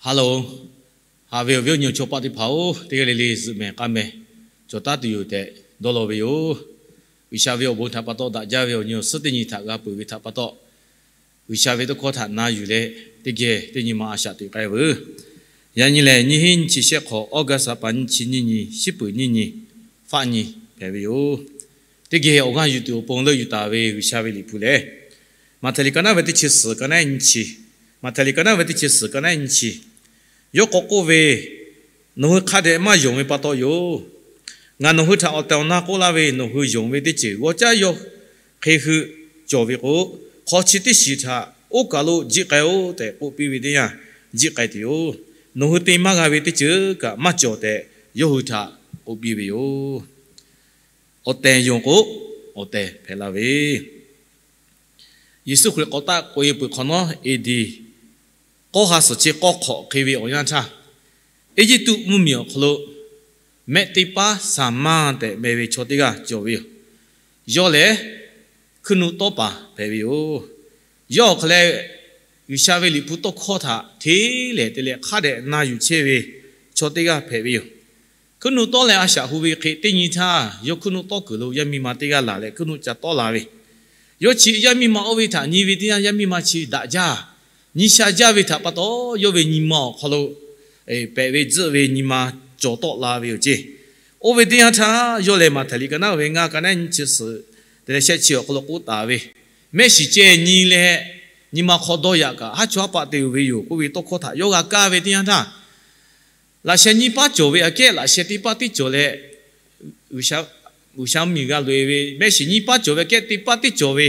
Hello, haꞈ ve awˬ viˉ awˬ nyi awˬ chaw paˆ teˇ hpaˍ-oˬ, teˇ g'aˇ le le zuhꞈ mehˍ k'aˇ mehˍ cawˬ taˉ tuˬ yoˬ tehꞈ dawˇ law ve yoˬ. G'uiˬsha ve awˬ bon htaꞈ pa taw daꞈ jaˇ ve awˬ nyi awˬ suhˉ teˇ nyi htaꞈ g'a peuˬ ve htaꞈ pa taw, G'uiˬsha ve tawˇ hkawˇ htaꞈ na yuˬ leh teˇ geh teˇ nyi ma a shaꞈ teꞈ k'ai veuˬ. Yaꞈ nyi lehˬ, nyiˇ hinˉ nyiˇ chi shehˆ hk'awꞈ, August ha pa nyiˇ chi nyiˇ nyi, shiˉ peuˍ nyiˇ nyi, faˆ nyi hpehꞈ ve yoˬ. Teˇ geh awˬ g'aˇ yuˬ tuˬ awˬ pon leuˆ yuˬ taˍ ve G'uiˬsha ve liꞈ hpu lehˬ, Maꞈhtehˍ liꞈ ka naˉ ve teˇ chi suhˍ ka naˉ nyi chi, Maꞈhtehˍ liꞈ ka naˉ ve teˇ chi suhˍ ka naˉ nyi chi, yawˇ k'awꞈ k'oˆ ve, Nawˬ hui hk'a dehꞈ maˇ yonˍ ve pa taw yoˬ. Ngaˬ nawˬ hui htaꞈ awˬ tehˬ awˬ na k'oˆ laˇ ve, nawˬ hui yonˍ ve teˇ ceuˬ g'aw caˇ yawˇ hk'e hui cawˬ ve k'o, hk'aw chi teˇ shiˍ htaꞈ oˇ kaˬ lo jiˆ k'ai-oˆ tehꞈ k'oˆ piˇ ve teˇ yanˇ, jiˆ k'ai tuˬ yoˬ. Nawˬ hui te maˇ g'a ve teˇ ceuˬ kaꞈ maˇ cawˬ tehꞈ yawˇ hui htaꞈ k'oˆ piˇ ve yoˬ. Awˬ tehˬ yonˍ k'o, awˬ tehˬ hpehꞈ la ve. Yeˍsuˆ Hkriꞈ k'awꞈ taˆ k'oꞈ-e peuˬ hk'awꞈ nawˉ, A D k'awˇ ha suhˍ chi k'awˇ hk'awꞈ hk'e ve awˬ yanˇ htaˇ, Eˇjiˇtuꞈ mvuhˇmiˬ awˬ hk'aw lo mehˆ teˇ paˉ Saˍmaˇ tehꞈ meh ve chaw teˇ g'aˇ cawˬ ve yoˬ. Yawˇ lehˬ hkuiˉ nuˆ tawˇ paˍ hpehꞈ ve yoˬ. Yawˇ awˬ hk'aw leh G'uiˬsha ve liꞈ hpu tawˇ hkawˇ htaꞈ hteˇ lehˍ te leh hk'a dehꞈ na yuˬ chehˇ ve chaw teˇ g'aˇ hpehꞈ ve yoˬ. Hkuiˉ nuˆ tawˇ leh a shaꞈ hu ve hk'e teˇ nyi htaˇ, yawˇ hkuiˉ nuˆ tawˇ kuiˬ lo yaˇ miˇ ma teˇ g'aˇ laˬ leh hkuiˉ nuˆ ca tawˆ la ve, yawˇ chi yaˇ miˇ ma oˇ ve htaꞈ nyi ve teˇ yanˇ, yaˇ miˇ ma chi daꞈ jaˇ, nyi sha jaˇ ve htaꞈ pa taw, yawˇ ve nyi ma awˬ hk'aw lo pehꞈ ve tzuhˆ ve nyi ma cawˬ tawˆ la ve yoˬ ceˇ. Oˇ ve teˇ yanˇ htaˇ, yawˇ lehˬ Maꞈhtehˍ liꞈ ka naˉ ve ngaˇ ka naˉ nyi chi suhˍ te leh shehˆ chi awˬ hk'aw lo k'oˆ taˍ ve, Mehˆ shiˍ ceh nyi leh nyi ma hk'aw dawˇ yaꞈ kaꞈ, haˉ chawˇ haˉ paˆ te-oˬ ve yoˬ k'oˆ ve tawˇ hkawˇ htaꞈ yawˇ g'a kaˇ ve teˇ yanˇ htaˇ, laꞈ sheh nyiˇ paˉ cawˬ ve aꞈ kehˉ laꞈ sheh teˇ paˉ tiˉ cawˬ leh, G'uiˬsha mvuhˇmiˬ g'a loꞈ-e ve mehˆ shiˍ nyiˇ paˉ cawˬ ve aꞈ kehˉ teˇ paˉ tiˉ cawˬ ve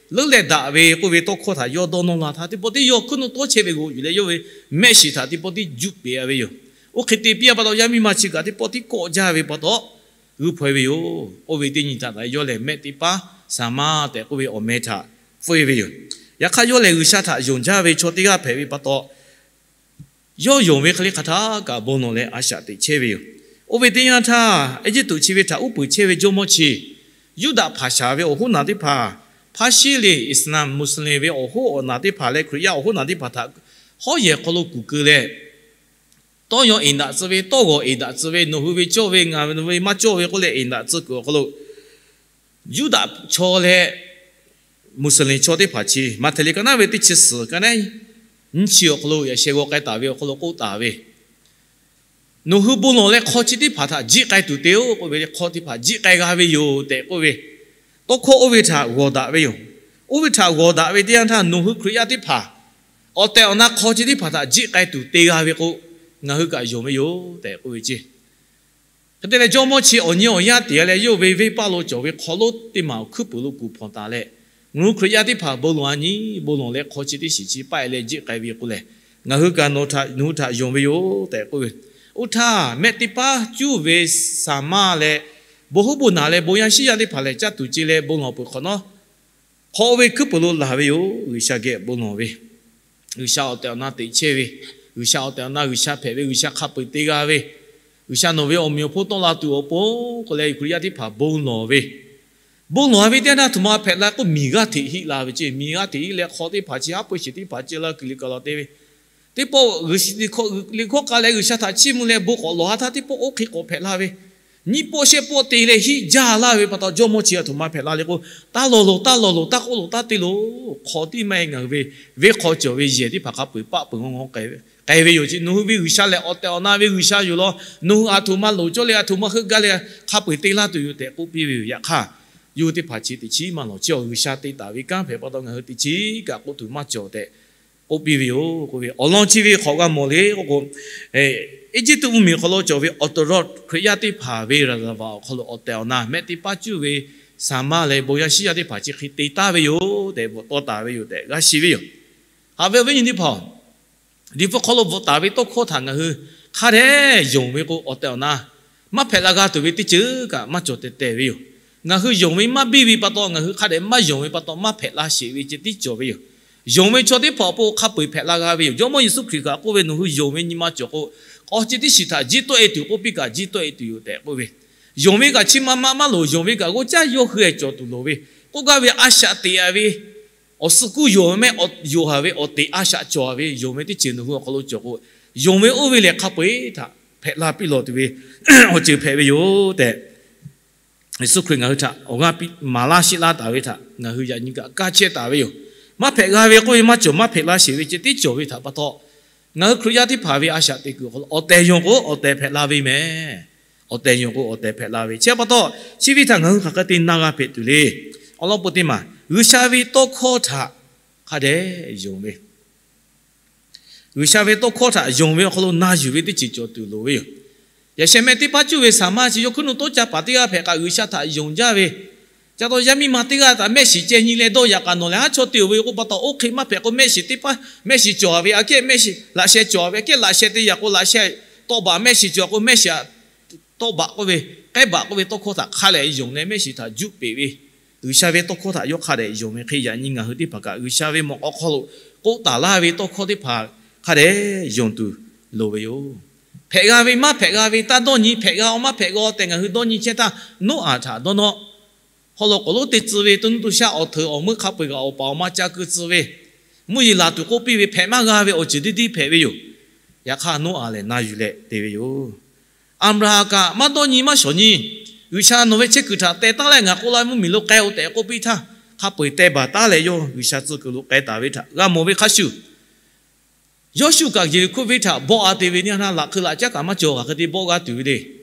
leuˉ leh daꞈ ve k'oˆ ve tawˇ hkawˇ htaꞈ yawˇ dawˇ nawˇ la htaˇ, teˇ pawˆ tiˉ yawˇ hkuiˉ nuˆ tawˇ chehˇ ve g'aꞈ yuˬ leh yawˇ ve mehˆ shiˍ htaꞈ teˇ pawˆ tiˉ juˆ peꞈ-a ve yoˬ. Oˇ hk'e te piˇ-a pa taw, yaˇ miˇ ma chi kaꞈ teˇ pawˆ tiˉ kawˆ jaˇ ve pa taw, g'uiˇ hpaw-e ve yoˬ. Oˇ ve teˇ nyi htaꞈ yawˇ lehˬ mehˆ teˇ paˉ Saˍmaˇ tehꞈ k'oˆ ve awˬ meh htaꞈ pfuhˇ-e ve yoˬ. Yaꞈ hk'aˇ, yawˇ lehˬ G'uiˬsha htaꞈ yonˍ jaˇ ve chaw teˇ g'aˇ hpehꞈ ve pa taw, yawˇ yonˍ ve hk'e le hk'aˬ htaˇ kaꞈ bon lawˬ leh a shaꞈ teꞈ chehˇ ve yoˬ. Oˇ ve teˇ yanˇ htaˇ, Eˇjiˇtuꞈ chi ve htaꞈ uˉ peunˍ chehˇ ve jawˇmawˇ chi, Yuˇdaꞈ hpaˍ shaˍ ve awˬ hoˉ naˬ teˇ hpaˍ, hpaˇ shiˉ le Iˍsaˍlaˆ, Muˍsaˍliˍ ve awˬ hoˉ awˬ naˬ teˇ hpaˍ leh Hkriꞈ yaˇ awˬ hoˉ naˬ teˇ hpaˍ htaꞈ hawˉ yehˬ hk'aw lo kuˬ keu leh, tawˇ yaw eˍ daꞈ tcuh ve, tawˇ g'awˬ eˍ daꞈ tcuh ve, nawˬ hui ve cawˇ ve, ngaˬ ve maˇ cawˇ ve k'oˆ leh eˍ daꞈ tcuh kuiˬ awˬ hk'aw lo, Yuˇdaꞈ chaw leh Muˍsaˍliˍ chaw teˇ hpaˍ chi Maꞈhtehˍ liꞈ ka naˉ ve teˇ chi suhˍ ka naˉ nyiˇ chi awˬ hk'aw lo yaꞈ sheh g'aw k'ai taˍ ve awˬ hk'aw lo k'oˆ taˍ ve, Nawˬ hui bon lawˬ leh hk'aw chi teˇ hpaˍ htaꞈ jiˆ k'ai tuˬ te-oˬ k'oˆ ve, hk'aw teˇ hpaˍ jiˆ k'ai g'a ve yoˬ tehꞈ k'oˆ ve, tawˇ hkawˇ oˇ ve htaꞈ g'awˬ daꞈ ve yoˬ. Oˇ ve htaꞈ g'awˬ daꞈ ve teˇ yanˇ htaˇ, nawˬ hui Hkriꞈ yaˇ teˇ hpaˍ awˬ tehˬ awˬ na hk'aw chi teˇ hpaˍ htaꞈ jiˆ k'ai tuˬ te g'a ve k'o, ngaˬ hui kaꞈ yonˍ ve yoˬ tehꞈ k'oˆ ve ceˇ. Hk'e te leh, jawˇmawˇ chi awˬ nyi awˬ yaˇ te-a leh, yawˇ ve venˇbaˆ lo cawˬ ve hk'aw lonˉ teˇ maˬ awˬ hkuiˉ puiˍ lo kuˬ hpawnˬ taˍ leh, ngaˬ hui Hkriꞈ yaˇ teˇ hpaˍ bon lawˬ-a nyi, bon lawˬ leh hk'aw chi teˇ shiˍ chi paˆ-e leh jiˆ k'ai ve k'o lehˬ, ngaˬ hui kaꞈ nawˬ hui htaꞈ yonˍ ve yoˬ tehꞈ k'oˆ ve. Oˇ htaˇ, mehˆ teˇ paˉ cuˇ ve Saˍmaˇ leh bon huˉ bon naˬ leh bon yaˇ shiˉ yaˇ teˇ hpaˍ lehˬ, caˇ tuˬ ce leh bon lawˬ peuˬ hk'awꞈ nawˉ, hk'aw oˇ ve hkuiˉ puiˍ lo laˬ ve yoˬ. G'uiˬsha geh bon lawˬ ve, G'uiˬsha awˬ tehˬ awˬ na teꞈ chehˇ ve, G'uiˬsha awˬ tehˬ awˬ na G'uiˬsha hpehꞈ ve, G'uiˬsha hk'a peu-eˬ te g'a ve, G'uiˬsha nawˬ ve awˬ meꞈ awˬ hponˇ tawˆ la tuˬ awˬ pon k'oˆ leh, Hkriꞈ yaˇ teˇ hpaˍ bon lawˬ ve, bon lawˬ-a ve teˇ yanˇ htaˇ, a htoꞈ ma hpehꞈ la k'oˆ, miˬ g'aˇ hteꞈ hiˆ la ve ceˇ. Miˬ g'aˇ hteꞈ hiˆ leh hk'aw teˇ hpaˍ chi haˉ pui shiˍ teˇ hpaˍ ce la kuiˬ liꞈ kaꞈ lawˬ te ve, teˇ pawˆ g'uiˬ liꞈ hkawˇ k'a leh G'uiˬsha htaꞈ chiˇ mvuh leh bon k'awꞈ lawˬ-a htaˇ, teˇ pawˆ oˇ hk'e k'awꞈ hpehꞈ la ve, nyiˇ pawˆ shehˆ pawˆ te leh hiˆ jaˇ laˇ ve pa taw, jawˇmawˇ chi a htoꞈ ma hpehꞈ la le k'o, taˇ lawˬ loˬ, taˇ lawˬ loˬ, taˇ k'oˆ loˬ, taˇ te loˬ. Hk'aw tiˉ maˇ heˆ, ngaˬ hui ve venˇ hk'aw cawˬ ve yehˬ teˇ hpaˍ hk'a peu-eˬ paˆ peuˬ ngaw ngaw k'ai ve yoˬ ceˇ. Nawˬ hui ve G'uiˬsha lehˬ awˬ tehˬ awˬ na ve G'uiˬsha yoˬ law. Nawˬ hui a htoꞈ ma loˍ cawˇ leh a htoꞈ ma heuˆ gaˇ leh hk'a peu-eˬ te laˇ tuˬ yoˬ tehꞈ k'oˆ piˇ ve yoˬ. Yaꞈ hk'aˇ, yawˇ hui teˇ hpaˍ chi teꞈ chiˉ maˇ lawˬ. Chi awˬ G'uiˬsha te taˍ ve kanˉ hpehꞈ pa taw, ngaˬ hui teꞈ chiˉ kaꞈ k'oˆ tuˬ maˇ cawˬ tehꞈ k'oˆ piˇ ve yoˬ k'oˆ ve. Awˬ lawn chi ve hk'awꞈ g'a mawˬ le k'oˆ k'o, Eˇjiˇtuꞈ mvuhˇmiˬ hk'aw lo cawˬ ve awˬ tawˍ rawˇ Hkriꞈ yaˇ teˇ hpaˍ ve raˍzaˍvaˍ awˬ hk'aw lo awˬ tehˬ awˬ na mehˆ teˇ paˉ cuˇ ve Saˍmaˇ leh bon yaˇ shiˉ yaˇ teˇ hpaˍ chi hk'e te taˍ ve yoˬ tehꞈ bvuhꞈ tawˇ taˍ ve yoˬ tehꞈ g'a shiˍ ve yoˬ. Haꞈ ve awˬ viˉ nyi teˇ hpaˍ-oˬ, Liꞈ hpu hk'aw lo bvuhꞈ taˍ ve tawˇ hkawˇ htaꞈ ngaˬ hui hk'a dehꞈ yonˍ ve k'o, awˬ tehˬ awˬ na maˇ hpehꞈ la g'a tuˬ ve teˇ ceuˬ kaꞈ maˇ cawˬ tehˬ tehˬ ve yoˬ. Ngaˬ hui yonˍ ve maˇ biˇ ve pa taw, ngaˬ hui hk'a dehꞈ maˇ yonˍ ve pa taw, maˇ hpehꞈ la sheˍ ve ceh tiˉ cawˬ ve yoˬ. Yonˍ ve chaw teˇ hpaˍ awˬ pon hk'a peu-eˬ hpehꞈ la g'a ve yoˬ. Jawˇmawˇ Yeˍsuˆ Hkriꞈ kaꞈ k'oˆ ve, Nawˬ hui yonˍ ve nyi ma cawˬ k'o, k'awꞈ chi teˇ shiˍ htaꞈ jiˇ tawˆ-e tuˬ k'oˆ piˇ kaꞈ jiˇ tawˆ-e tuˬ yoˬ tehꞈ k'oˆ ve, yonˍ ve kaꞈ chi ma ma maˇ loˍ. Yonˍ ve kaꞈ g'aw caˇ yawˇ hui-eh cawˬ tuˬ loˍ ve, k'oˆ gaˇ ve a shaꞈ teꞈ-a ve, awˬ suh kuˇ yonˍ mehˆ, yonˍ haˍ ve awˬ teꞈ a shaꞈ cawˬ-a ve, yonˍ ve teˇ ceuˬ nawˬ hui awˬ hk'aw lo cawˬ k'o, yonˍ ve oˇ ve lehˬ hk'a peu-eˬ htaꞈ hpehꞈ la piˇ lawˬ tuˬ ve awˬ ceuˬ hpehꞈ ve yoˬ tehꞈ, Yeˍsuˆ Hkriꞈ ngaˬ hui htaꞈ awˬ g'aˇ piˇ maˍ laˇ sheˆ laˇ taˍ ve htaꞈ ngaˬ hui yaꞈ nyi kaꞈ kaˇ chehˇ taˍ ve yoˬ. Maˇ hpehꞈ g'a ve k'oˆ ve maˇ cawˬ, maˇ hpehꞈ la sheˍ ve ceh tiˉ cawˬ ve htaꞈ pa taw, ngaˬ hui Hkriꞈ yaˇ teˇ hpaˍ ve a shaꞈ teꞈ kuiˬ awˬ hk'aw lo awˬ tehˬ yonˍ k'o awˬ tehˬ hpehꞈ la ve mehˍ. Awˬ tehˬ yonˍ k'o awˬ tehˬ hpehꞈ la ve chi pa taw, chi ve htaꞈ ngaˬ hui hk'aˬ hk'e te na g'a hpehꞈ tuˬ le. Awˬ lawn peuˬ teˇ maˬ G'uiˬsha ve tawˇ hkawˇ htaꞈ hk'a dehꞈ yonˍ ve G'uiˬsha ve tawˇ hkawˇ htaꞈ yonˍ ve awˬ hk'aw lo na yuˬ ve teˇ ceuˬ cawˬ tuˬ loˍ ve yoˬ. Yaꞈ sheh mehˆ teˇ paˉ cuˇ ve saˍ maˇ chi yawˇ hkuiˉ nuˆ tawˇ caˇ paˍ teˇ g'aˇ hpehꞈ kaꞈ G'uiˬsha htaꞈ yonˍ jaˇ ve, ca taw yaˇ miˇ ma teˇ g'aˇ htaꞈ mehˆ shiˍ ceh nyi leh dawˇ yaꞈ k'aꞈ nawˬ lehˬ haˉ chaw te-oˬ ve k'oˆ pa taw, oˇ hk'e maˇ hpehꞈ k'o mehˆ shiˍ teˇ paˉ mehˆ shiˍ cawˬ ve aꞈ kehˉ mehˆ shiˍ laꞈ sheh cawˬ ve aꞈ kehˉ laꞈ sheh te yaꞈ k'o laꞈ sheh tawˆ baꞈ mehˆ shiˍ cawˬ k'o mehˆ shiˍ tawˆ baꞈ k'oˆ ve, k'ehˉ baꞈ k'oˆ ve tawˇ hkawˇ htaꞈ hk'a dehꞈ yonˍ leh mehˆ shiˍ htaꞈ juˆ peꞈ ve, G'uiˬsha ve tawˇ hkawˇ htaꞈ yawˇ hk'a dehꞈ yonˍ ve hk'e yaꞈ nyi ngaˬ hui teˇ hpaˍ kaꞈ G'uiˬsha ve mawꞈ k'aw hk'aw lo k'oˆ taˍ laˇ ve tawˇ hkawˇ teˇ hpaˍ hk'a dehꞈ yonˍ tuˬ loˍ ve yoˬ. Hpehꞈ g'a ve maˇ hpehꞈ g'a ve taˇ dawˇ nyi, hpehꞈ g'a-oˬ maˇ hpehꞈ g'a-oˬ tehꞈ ngaˬ hui dawˇ nyi chehˇ htaˇ, Noˉaꞈ htaꞈ dawˇ nawˇ hawˉ lo k'awꞈ lonˉ te tcuh ve to nuˇ to shaˆ awˬ hteuꞈ awˬ meuˇ hk'a peu-eˬ kaꞈ awˬ paˍ awˬ ma ca keu tcuh ve, mvuhˇ yeˬ laˬ tuˬ k'oˆ piˇ ve hpehꞈ maˇ g'a ve awˬ ceuˬ teˇ deˇ hpehꞈ ve yoˬ. Yaꞈ hk'aˇ Noˉaꞈ lehˬ na yuˬ leh te ve yoˬ. Aˍbraˍhanˍ kaꞈ maˇ dawˇ nyi maˇ shawˍ nyi, G'uiˬsha nawˬ ve chehˇ kuiˬ htaꞈ teh taˉ leh ngaˬ k'oˆ laˇ ve mvuhˇmiˬ lo k'ai-oˬ tehꞈ k'oˆ piˇ htaˇ, hk'a peu-eˬ teh baˬ taˉ leh yawˇ G'uiˬsha tcuh kuiˬ lo k'ai taˍ ve htaꞈ g'a mawˬ ve hk'a shuˍ, Yawˇshuˆ kaꞈ Yeˍriˆhkoˇ venˇ htaꞈ bawˆ-a te ve teˇ yanˇ htaˇ, laꞈ hk'eu laꞈ caˉ kaꞈ maˇ cawˬ, hk'aˬ hk'e te bawˆ g'a tuˬ ve le.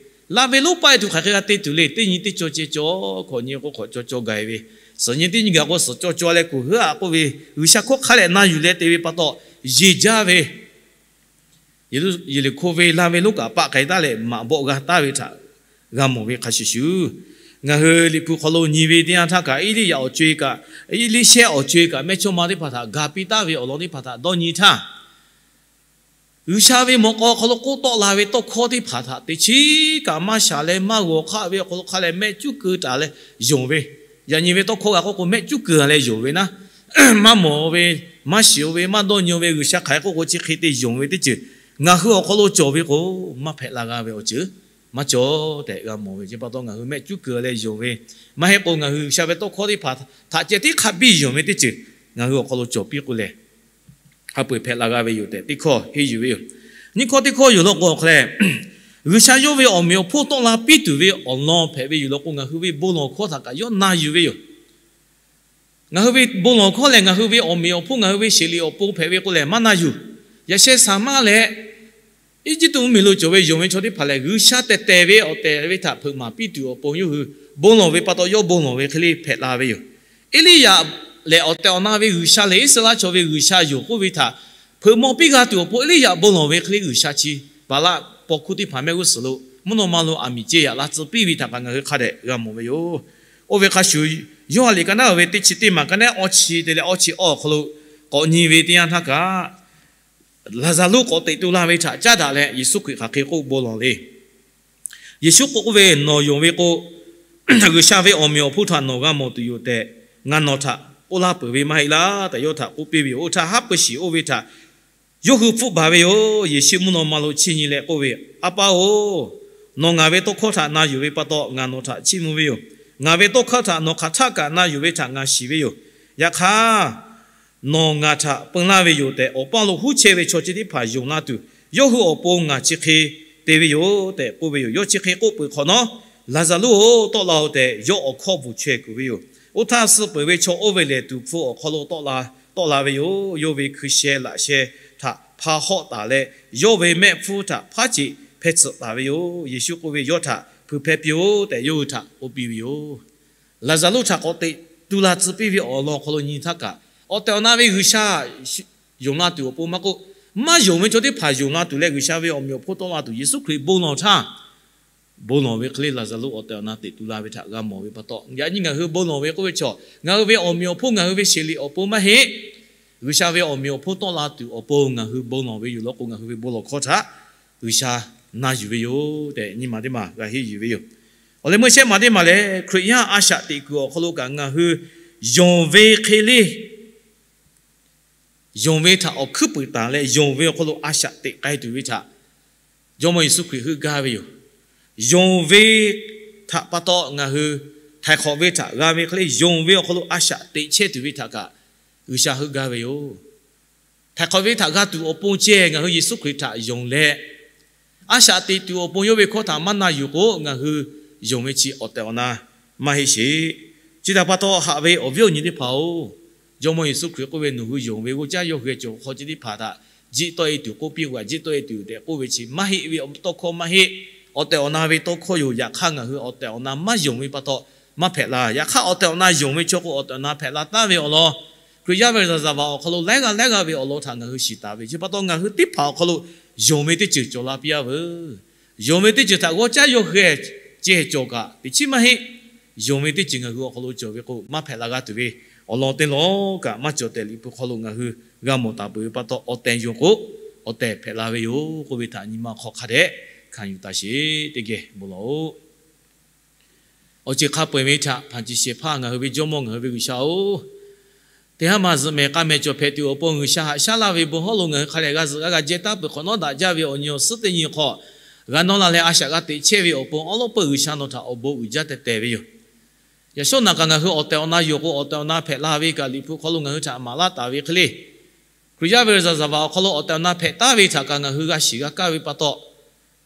Laˇ ve lonˉ paˆ-e tuˬ hk'aˬ hk'e g'a te tuˬ le. Teˇ nyi teˇ cawˇ ceh cawˬ, hkawꞈ nyi k'o hk'awꞈ cawˬ cawˬ gaˬ-e ve, suhˍ nyi teˇ nyi gaˬ k'o suhˍ cawˬ cawˬ leh kuˬ heuˉ-a k'oˆ ve, G'uiˬsha hkawˇ hk'a dehꞈ na yuˬ leh te ve pa taw, yeˬ jaˇ ve Yeˍriˆhkoˇ venˇ laˇ ve lonˉ kaꞈ paˆ k'ai taˉ leh maꞈ bawˆ g'a taˍ ve htaꞈ g'a mawˬ ve hk'a shuˍ shuˍ, ngaˬ hui Liꞈ hpu hk'aw lo nyi ve teˇ yanˇ htaˇ kaꞈ, Eˇliˇyaꞈ awˬ co-e kaꞈ, Eˇliˇshehˇ awˬ co-e kaꞈ mehˇchawˇma teˇ hpaˍ htaꞈ ga piˇ taˍ ve awˬ lawn teˇ hpaˍ htaꞈ dawˇ nyi htaˇ, G'uiˬsha ve mawꞈ k'aw hk'aw lo k'oˆ tawˆ la ve tawˇ hkawˇ teˇ hpaˍ htaꞈ teˇ chiˉ kaꞈ maˇ shaˍ leh maˇ g'awˬ hk'aˆ ve awˬ hk'aw lo hk'a lehˬ mehˆ cuˉ keu taˍ leh yonˍ ve, yaꞈ nyi ve tawˇ hkawˇ g'a k'oˆ k'o mehˆ cuˉ keu leh yonˍ ve naˉ, maˇ mawˬ ve, maˇ shiˍ-o ve, maˇ dawˇ nyi-o ve, G'uiˬsha hk'aˬ hk'e k'oˆ k'o chi hk'e te yonˍ ve teˇ ceuˬ ngaˬ hui awˬ hk'aw lo cawˬ ve k'o, maˇ hpehꞈ la g'a ve awˬ ceuˬ maˇ cawˬ tehꞈ g'a mawˬ ve. Chi pa taw ngaˬ hui mehˆ cuˉ keu leh yonˍ ve, maˇ heˆ k'o ngaˬ hui G'uiˬsha ve tawˇ hkawˇ teˇ hpaˍ htaꞈ ceh tiˉ hk'a biˇ yonˍ ve teˇ ceuˬ ngaˬ hui awˬ hk'aw lo cawˬ piˇ k'o lehˬ, hk'a peu-eˬ hpehꞈ la g'a ve yoˬ tehꞈ teˇ hkawˇ henˇ yuˬ ve yoˬ. Nyiˇ hkawˇ teˇ hkawˇ yoˬ law k'o awˬ hk'a lehˬ, G'uiˬsha yawˇ ve awˬ meꞈ awˬ hponˇ tawˆ la piˇ tuˬ ve awˬ lawn hpehꞈ ve yoˬ law k'o, ngaˬ hui ve bon lawˬ hkawˇ htaꞈ kaꞈ yawˇ na yuˬ ve yoˬ. Ngaˬ hui ve bon lawˬ hkawˇ lehˬ, ngaˬ hui ve awˬ meꞈ awˬ hponˇ, ngaˬ hui ve sheˍ liꞈ awˬ pon hpehꞈ ve k'o lehˬ maˇ na yuˬ. Yaꞈ sheh saˍ maˇ leh Eˇjiˇtuꞈ mvuhˇmiˬ lo cawˬ ve yonˍ ve chaw teˇ hpaˍ lehˬ, G'uiˬsha tehˬ tehˬ ve awˬ tehˬ ve htaꞈ hpeuꞈ maˍ piˇ tuˬ awˬ pon yawˇ hui bon lawˬ ve pa taw, yawˇ bon lawˬ ve hk'e le hpehꞈ la ve yoˬ. Eˇliˇyaꞈ lehˬ, awˬ tehˬ awˬ na ve G'uiˬsha lehˬ, Iˉsaˍreˍlaˆ chaw ve G'uiˬsha yoˬ k'oˆ ve htaꞈ hpeuꞈ maw piˇ g'a tuˬ awˬ pon, Eˇliˇyaꞈ bon lawˬ ve hk'e le G'uiˬsha chi Baˍlaˆ paw hkuˇ teˇ hpaˍ mehˆ g'uˇ suhˍ lo mvuhˇ naw ma lo aˬ miˍ ceh yaꞈ la tcuh piˇ ve htaꞈ kaꞈ ngaˬ hui hk'a dehꞈ g'a mawˬ ve yoˬ. Oˇ ve hk'a shuˍ, Yoˇhanˬ liꞈ ka naˉ uiˍ ve teˇ chi teˇ maˬ ka naˉ awˇ chi te leh awˇ chi awˇ awˬ hk'aw lo k'awꞈ nyi ve teˇ yanˇ htaˇ kaꞈ, Laˍzaˍruˆ k'awꞈ teꞈ tu la ve htaꞈ caˉ daꞈ leh Yeˍsuˆ Hkriꞈ hk'aˬ hk'e k'oˆ bon lawˬ le. Yeˍsuˆ k'oˆ ve, Nawˬ yonˍ ve k'o, G'uiˬsha ve awˬ meꞈ awˬ hponˇ htaꞈ nawˬ g'a mawˬ tuˬ yoˬ tehꞈ ngaˬ nawˬ htaꞈ k'oˆ laˇ peuˬ ve maˇ heˆ laˇ tehꞈ yawˇ htaꞈ k'oˆ piˇ ve yoˬ. Oˇ htaˇ haˉ pui shiˍ oˇ ve htaꞈ yawˇ hui hpfuhˆ baˬ ve yoˬ. Yeˍsuˆ mvuhˇ naw ma lo chiˇ nyi leh k'oˆ ve, A pa-oˬ, nawˬ ngaˬ ve tawˇ hkawˇ htaꞈ na yuˬ ve pa taw ngaˬ nawˬ htaꞈ chiˇ mvuh ve yoˬ. Ngaˬ ve tawˇ hkawˇ htaꞈ nawˬ hk'aˬ htaˆ kaꞈ na yuˬ ve htaꞈ ngaˬ shiˍ ve yoˬ. Yaꞈ hk'aˇ, nawˬ ngaˬ htaꞈ peun laˇ ve yoˬ tehꞈ, awˬ paˇ lo huˉ chehˇ ve chaw chi teˇ hpaˍ yonˍ la tuˬ, yawˇ hui awˬ pon ngaˬ chi hk'e te ve yoˬ tehꞈ k'oˆ ve yoˬ. Yawˇ chi hk'e k'oˆ peuˬ hk'awꞈ nawˉ, Laˍzaˍruˆ-oˬ, tawˆ la-oˬ tehꞈ, yawˇ awˬ hkawˇ bvuhˬ chaweh kuiˬ ve yoˬ. Oˇ htaˇ, suh peuˬ ve chaw oˇ ve lehˬ tuˍ hpfuh awˬ hk'aw lo tawˆ la ve yoˬ. Yawˇ ve hkui sheh laꞈ sheh htaꞈ hpa hawˆ taˍ leh, yawˇ ve mehˆ hpfuhˇ htaꞈ hpaˉ ceꞈ hpeh tsuhꞈ taˍ ve yoˬ. Yeˍsuˆ k'oˆ ve, Yawˇ htaꞈ hpui hpehˇ piˇ-oˆ tehꞈ yawˇ hui htaꞈ k'oˆ piˇ ve yoˬ. Laˍzaˍruˆ htaꞈ k'awꞈ teꞈ tu la tcuh piˇ ve awˬ lawn awˬ hk'aw lo nyi htaˇ kaꞈ, awˬ tehˬ awˬ na ve G'uiˬsha yonˍ la tuˬ awˬ pon maˇ k'oˆ, maˇ yonˍ ve chaw teˇ hpaˍ yonˍ la tuˬ leh G'uiˬsha ve awˬ meꞈ awˬ hponˇ tawˆ la tuˬ Yeˍsuˆ Hkriꞈ bon lawˬ htaˇ, bon lawˬ ve hk'e le Laˍzaˍruˆ awˬ tehˬ awˬ na teꞈ tu la ve htaꞈ g'a mawˬ ve pa taw, yaꞈ nyi ngaˬ hui bon lawˬ ve k'oˆ ve chaw, ngaˬ hui ve awˬ meꞈ awˬ hponˇ, ngaˬ hui ve sheˍ liꞈ awˬ pon maˇ heˆ. G'uiˬsha ve awˬ meꞈ awˬ hponˇ tawˆ la tuˬ awˬ pon ngaˬ hui bon lawˬ ve yoˬ law k'o, ngaˬ hui ve bon lawˬ hkawˇ htaꞈ G'uiˬsha na yuˬ ve yoˬ tehꞈ nyi ma teˇ maˬ g'a henˇ yuˬ ve yoˬ. Awˬ leh meuˇ shehˆ maˬ teˇ maˬ lehˬ, Hkriꞈ yaˇ a shaꞈ teꞈ kuiˬ awˬ hk'aw lo kaꞈ ngaˬ hui yonˍ ve hk'e le, yonˍ ve htaꞈ awˬ hkuiˉ puiˍ taˍ leh yonˍ ve awˬ hk'aw lo a shaꞈ teꞈ k'ai tuˬ ve htaꞈ Jawˇmawˇ Yeˍsuˆ Hkriꞈ heuˆ gaˇ ve yoˬ. Yonˍ ve htaꞈ pa taw ngaˬ hui htaiˍ hk'awꞈ ve htaꞈ g'a ve hk'e le, yonˍ ve awˬ hk'aw lo a shaꞈ teꞈ chehˇ tuˬ ve htaꞈ kaꞈ G'uiˬsha heuˆ gaˇ ve yoˬ. htaiˍ hk'awꞈ ve htaꞈ g'a tuˬ awˬ pon ceh ngaˬ hui Yeˍsuˆ Hkriꞈ htaꞈ yonˍ leh, a shaꞈ teꞈ tuˬ awˬ pon yawˇ ve hkawˇ htaꞈ maˇ na yuˬ k'o, ngaˬ hui yonˍ ve chi awˬ tehˬ awˬ na maˇ heˆ sheˍ. Chi htaꞈ pa taw haꞈ ve awˬ viˉ awˬ nyi teˇ hpaˍ-oˬ, Jawˇmawˇ Yeˍsuˆ Hkriꞈ k'oˆ ve, Nawˬ hui yonˍ ve g'oˇ caˇ yawˇ hui cawˬ hk'aw ceh teˇ hpaˍ htaꞈ jiˆ tawˆ-e tuˬ k'oˆ piˇ k'o, jiˆ tawˆ-e tuˬ tehꞈ k'oˆ ve chi maˇ heˆ ve awˬ tawˇ hkawˇ maˇ heˆ. Awˬ tehˬ awˬ na ve tawˇ hkawˇ yoˬ. Yaꞈ hk'aˇ, ngaˬ hui awˬ tehˬ awˬ na maˇ yonˍ ve pa taw maˇ hpehꞈ la. Yaꞈ hk'aˇ, awˬ tehˬ awˬ na yonˍ ve chaw k'o, awˬ tehˬ awˬ na hpehꞈ la taˉ ve awˬ lawn, Hkriꞈ yaˇ ve laˍzaˍvaˍ awˬ hk'aw lo laiˉ g'aˇ laiˉ g'aˇ ve awˬ lawn htaꞈ ngaˬ hui shiˍ taˍ ve chi pa taw, ngaˬ hui teˇ hpaˍ awˬ hk'aw lo yonˍ ve teˇ ceuˬ cawˬ la piˇ-a veuˬ. Yonˍ ve teˇ ceuˬ htaꞈ g'awˇ caˉ yawˇ hui ceh cawˬ kaꞈ teꞈ chiˉ maˇ heˆ. Yonˍ ve teˇ ceuˬ ngaˬ hui awˬ hk'aw lo cawˬ ve k'o, maˇ hpehꞈ la g'a tuˬ ve awˬ lawn teˇ lawˬ kaꞈ maˇ cawˬ tehꞈ Liꞈ hpu hk'aw lo ngaˬ hui g'a mawˬ taˍ peuˬ ve pa taw, awˬ tehˬ yonˍ k'o, awˬ tehˬ hpehꞈ la ve yoˬ k'oˆ ve htaꞈ nyi ma hk'aw hk'a dehꞈ hkanˍ yuˬ taˍ sheˍ. Teˇ geh bon lawˬ-oꞈ. Awˬ ceuˬ hk'a peu-eˬ ve htaꞈ hpanˍ ciˍ shehˍ hpaˇ ngaˬ hui ve Jawˇmawˇ, ngaˬ hui ve G'uiˬsha-oˬ, teˇ haˉ ma zuhꞈ mehˍ k'a mehˍ cawˬ hpehꞈ tuˬ awˬ pon G'uiˬsha haꞈ shaˉ laˇ ve bon hawˉ lo ngaˬ hui hk'a lehˬ g'a zuhꞈ g'a g'a jehˇ taˉ peuˬ hk'awꞈ nawˉ daꞈ jaˇ ve awˬ nyi awˬ suhˉ teˇ nyi hk'aw, g'a nawˇ la leh a shaꞈ g'a teꞈ chehˇ ve awˬ pon awˉ lawˉ peuˇ G'uiˬsha nawˬ htaꞈ awˬ bon uiˍ jaˇ teh teh ve yoˬ. Yaꞈ shawˉ naꞈ kaꞈ ngaˬ hui awˬ tehˬ awˬ na yonˍ k'o, awˬ tehˬ awˬ na hpehꞈ la ve kaꞈ Liꞈ hpu hk'aw lo ngaˬ hui htaꞈ maˍ laˇ taˍ ve hk'e le, Hkriꞈ yaˇ ve laˍzaˍvaˍ awˬ hk'aw lo awˬ tehˬ awˬ na hpehꞈ taˉ ve htaꞈ kaꞈ ngaˬ hui g'a shiˍ g'a kaˇ ve pa taw,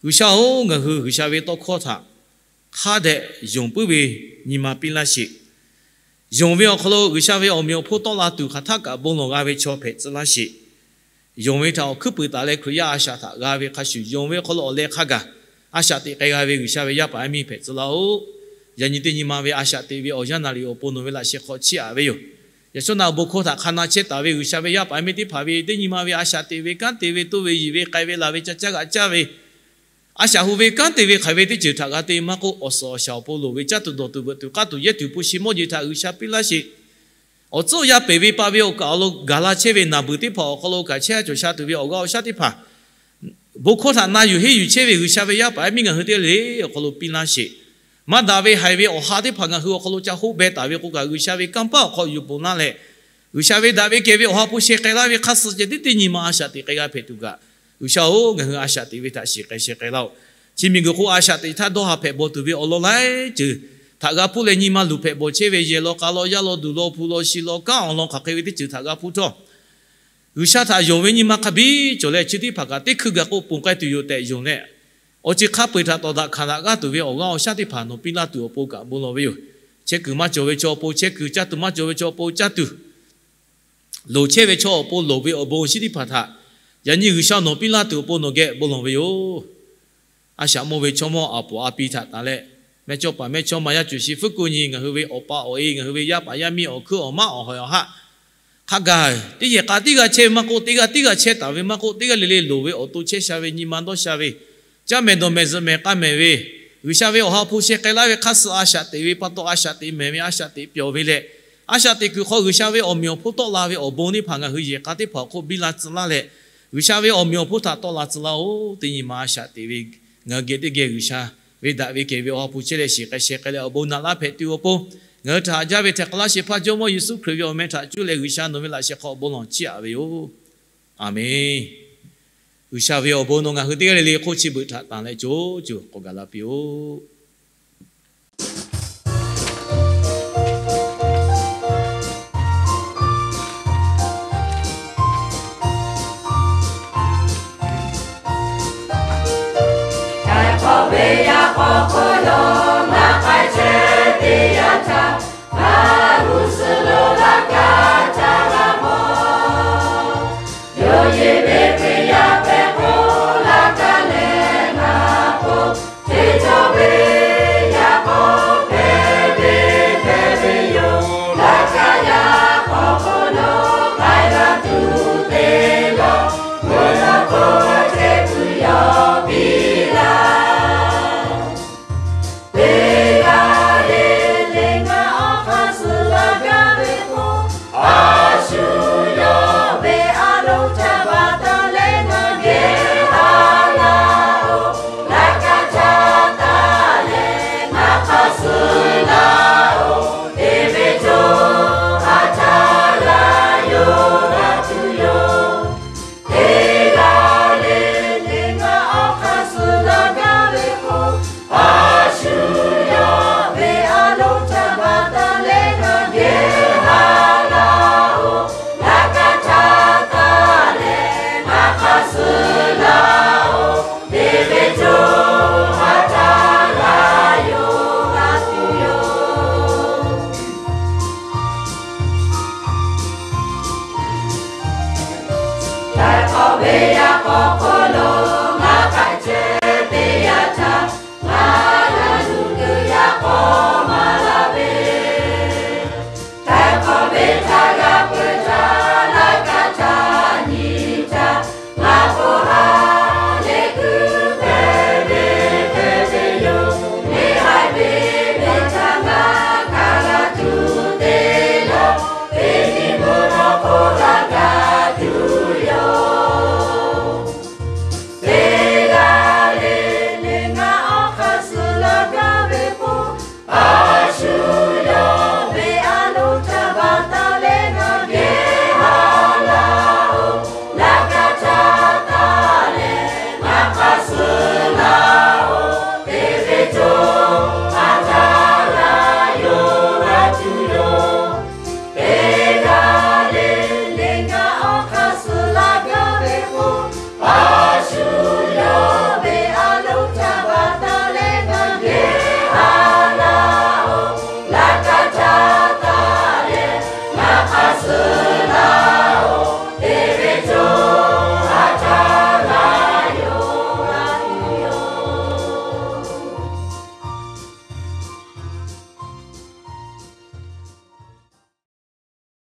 G'uiˬsha-oˬ, ngaˬ hui G'uiˬsha ve tawˇ hkawˇ htaꞈ hk'a dehꞈ yonˍ puiˉ ve nyi ma piˇ laˇ sheˍ. Yonˍ ve awˬ hk'aw lo G'uiˬsha ve awˬ meꞈ awˬ hponˇ tawˆ la tuˬ hk'aˬ htaˆ kaꞈ bon lawˬ g'a ve chaw hpehꞈ tcuh laˇ sheˍ. Yonˍ ve htaꞈ awˬ hkuiˉ puiˍ taˍ leh Hkriꞈ yaˇ a shaꞈ htaꞈ g'a ve hk'a shuˍ, yonˍ ve awˬ hk'aw lo awˬ leh hk'a gaˬ a shaꞈ teꞈ k'ai g'a ve G'uiˬsha ve yaˇ paˍ yaˇ miˇ hpehꞈ tcuh laˇ-oˆ. Yaꞈ nyi teˇ nyi ma ve a shaꞈ teꞈ ve awˬ yanˇ naˍ riˍ awˬ pon nawˬ ve laꞈ sheh hk'aw chiˇ aꞈ ve yoˬ. Yaꞈ shawˉ naꞈ awˬ bon hkawˇ htaꞈ hk'a na chehˇ taˍ ve G'uiˬsha ve yaˇ paˍ yaˇ miˇ teˇ hpaˍ ve teˇ nyi ma ve a shaꞈ teꞈ ve kanˉ te ve toˇ ve yiˬ ve k'ai ve laˬ ve ca caˇ g'aꞈ caˇ ve, a shaꞈ hu ve kanˉ te ve hk'aˬ ve teˇ ceuˬ htaꞈ g'a te maˇ k'oˆ, awˬ suhˍ awˬ shaˍ awˬ pon loˍ ve caˇ tuˬ dawˬ tuˬ veuꞈ tuˬ k'aˇ tuˬ yehˇ tuˬ hpu shi mawˇ jeˬ htaꞈ G'uiˬsha piˇ laˇ sheˍ. Awˬ tcuhˉ awˬ yanˇ peˬ ve pa ve awˬ kaˍ awˬ lo gaˬ la chehˇ ve naˬ beuˬ teˇ hpaˍ awˬ hk'aw lo kaꞈ chehˇ cawˬ sha tuˬ ve awˬ g'aˇ awˬ shaˉ teˇ hpaˍ, bon hkawˇ htaꞈ na yuˬ henˇ yuˬ chehˇ ve G'uiˬsha ve yaˇ paˍ yaˇ miˇ ngaˬ hui teˇ g'aˇ le le awˬ hk'aw lo piˇ laˇ sheˍ. Maˇ daꞈ ve haiˬ ve awˬ ha teˇ hpaˍ ngaˬ hui awˬ hk'aw lo ca hoˆ beh taˍ ve k'o kaꞈ, G'uiˬsha ve kanˇ paˆ awˬ hk'aw yuˬ ponˬ laˇ leh, G'uiˬsha ve daꞈ ve kehˬ ve awˬ ha hpu sheh k'ai laˇ ve hk'a suh ceh tiˉ teˇ nyi ma a shaꞈ teꞈ k'ai g'a hpehꞈ tuˬ kaꞈ, G'uiˬsha-oˬ, ngaˬ hui a shaꞈ teꞈ ve htaꞈ shiˍ k'ai sheh k'ai laˇ-oˆ. Chi miˬguiˬ hk'oˆ a shaꞈ teꞈ htaˇ dawˇ haˍ hpehꞈ bawˬ tuˬ ve awˬ lawn laiˉ ceuˬ htaꞈ g'a hpuˇ leh, nyi ma luˬ hpehꞈ bawˬ chehˇ ve yehˬ law k'a law yaˇ law duˬ law hpu law shi law kanˉ awˬ lawn hk'aˬ hk'e ve teˇ ceuˬ htaꞈ g'a hpuˇ htawˇ, G'uiˬsha htaꞈ yonˍ ve nyi ma hk'a biˇ cawˬ leh, chi teˇ hpaˍ kaꞈ teˇ hkui gaˬ k'o ponˬ k'ai tuˬ yoˬ tehꞈ yonˍ leh, awˬ ceuˬ hk'a peu-eˬ htaꞈ tawˍ daꞈ hkanˍ daꞈ g'aˇ tuˬ ve awˬ g'aˇ awˬ shaˉ teˇ hpaˍ nawˬ piˇ laˇ tuˬ awˬ pon kaꞈ bon lawˬ ve yoˬ. Chehˇ kuiˬ maˇ cawˬ ve chaw awˬ pon chehˇ kuiˬ, caˇ tuˬ maˇ cawˬ ve chaw awˬ pon caˇ tuˬ, loˍ chehˇ ve chaw awˬ pon loˍ ve awˬ bon awˬ shinˉ teˇ hpaˍ htaꞈ yaꞈ nyi G'uiˬsha nawˬ piˇ laˇ tuˬ awˬ pon nawˬ geh bon lawˬ ve yoˬ. A shaꞈ mawˇ ve chaw mawˇ a poˍ a pi htaꞈ tanˬ leh, mehˇchawˇ paˍ mehˇchawˇma yaˇ cuˬ shi fuˉ kuˆ nyi ngaˬ hui ve awˬ pa awˬ e, ngaˬ hui ve yaˇ paˍ yaˇ miˇ awˬ hkuiˉ awˬ maˉ awˬ hawehˬ awˬ haˆ hk'a gaˬ teˇ yehˬ k'a teˇ g'aˇ chehˇ ve maˇ k'oˆ, teˇ g'aˇ teˇ g'aˇ chehˇ taˍ ve maˇ k'oˆ, teˇ g'aˇ le le loˍ ve awˬ to chehˇ sha ve nyi ma dawˇ sha ve, caˇ mehˍ dawˬ mehˍ zuhꞈ mehˍ k'a mehˍ ve, G'uiˬsha ve awˬ ha hpu sheh k'ai laˇ ve hk'a suh a shaꞈ teꞈ ve pa taw a shaꞈ teꞈ mehˍ ve a shaꞈ teꞈ pyawˬ ve leh, a shaꞈ teꞈ kuiˬ hk'aw G'uiˬsha ve awˬ meꞈ awˬ hponˇ tawˆ la ve awˬ bon teˇ hpaˍ ngaˬ hui yehˬ k'a teˇ hpaˍ awˬ hk'oˆ biˇ la tcuh laˇ leh, G'uiˬsha ve awˬ meꞈ awˬ hponˇ htaꞈ tawˆ la tcuh laˇ-oˆ. Teˇ nyi ma a shaꞈ teꞈ ve ngaˬ hui geh teˇ geh G'uiˬsha ve daꞈ ve kehˬ ve awˬ ha hpu chehˇ leh shiˍ k'ai sheh k'ai leh awˬ bon naꞈ laˇ hpehꞈ tuˬ awˬ pon, ngaˬ hui htaꞈ haꞈ jaˇ ve htaiˍ hk'awꞈ laˇ shehˍ hpaˇ Jawˇmawˇ Yeˍsuˆ Hkriꞈ ve awˬ meh htaꞈ cuˇ leh G'uiˬsha nawˬ ve laꞈ sheh hk'aw bon lawˬ chiˇ aꞈ ve yoˬ. Aˬmenˍ. G'uiˬsha ve awˬ bon nawˬ ngaˬ hui teˇ g'aˇ le le hk'oˆ chi beuꞈ htaꞈ tanˬ leh co co k'awꞈ gaˬ la piˇ-oˆ. k'awꞈ hk'aw lo ngaˬ hk'a chehˇ teˇ yanˇ htaˇ, ngaˬ yaꞈ nuˇ kuiˬ yaꞈ k'aw maˇ la ve, htaiˍ hk'awꞈ ve htaꞈ g'a peuˬ htaˇ, laꞈ ka htaꞈ nyi htaˇ, ngaˬ k'oˆ ha lehˬ kuiˬ hpehꞈ ve hpehꞈ ve yoˬ. Neˇ haiˬ ve ve htaꞈ ngaˬ hk'a g'a tuˬ te lawˬ, teˇ nyi mvuhˇ naw hk'oˆ g'a kaꞈ tuˬ yoˬ. Teˇ g'aˇ le le ngaˬ awˬ hk'aˇ suh la gaˇ ve k'o, a shu yawˇ ve a loˍ htaꞈ baˬ taˍ leh ngaˬ geh ha laˇ-oˬ. Laꞈ ka htaꞈ taˍ leh ngaˬ hk'aˇ suh laˇ-oˬ. Teˇ ve cawˬ a htaˇ g'a yawˇ g'a tuˬ yoˬ. Teˇ g'aˇ le le ngaˬ awˬ hk'aˇ suh la gaˇ ve k'o, a shu yawˇ ve a loˍ htaꞈ baˬ taˍ leh ngaˬ geh ha laˇ-oˬ. Laꞈ ka htaꞈ taˍ leh ngaˬ hk'aˇ suh